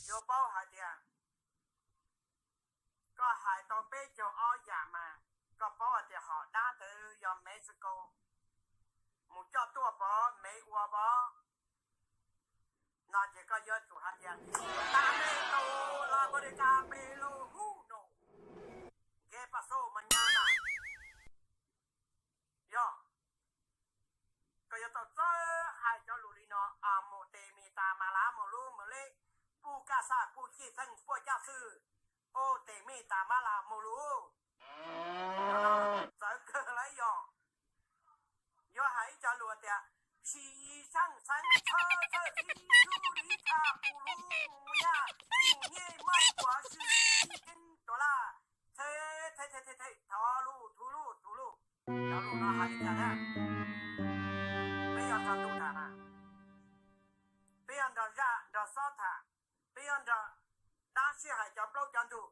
yuav paub hais tias koj hais tau peb caug ob yam mas koj paub hais tias hom dab ntawd yog Mexico mus coj tuaj pov Mev ua pov no ces koj yuav tsum hais tias tas me tus los npau li cas pes lus hu no nkev pas xoj mas nyab na. Yog koj yuav tau txawj hais cov lus li no, mus tes me tas mas lav mus lub mus leb, puj kaj xaj puj xij xeej puaj caj xwb, ua tes me tas mas lav mus lus txawv kawg lawm yog. Yuav hais ib co lus tias, sis yis saaj xeev txhawj txhawj xib txhub li tha pus lub mus nyaj mus nyej maj kuav sis ib keeb tuas laj, the the the the thov luj thu luj thu luj. Cov lus no hais li cas na? Peb yuav nrog ntuj tham na, peb yuav nrog zaj nrog xob tham, peb yuav nrog dab sij hawm cov plaub cov ntug.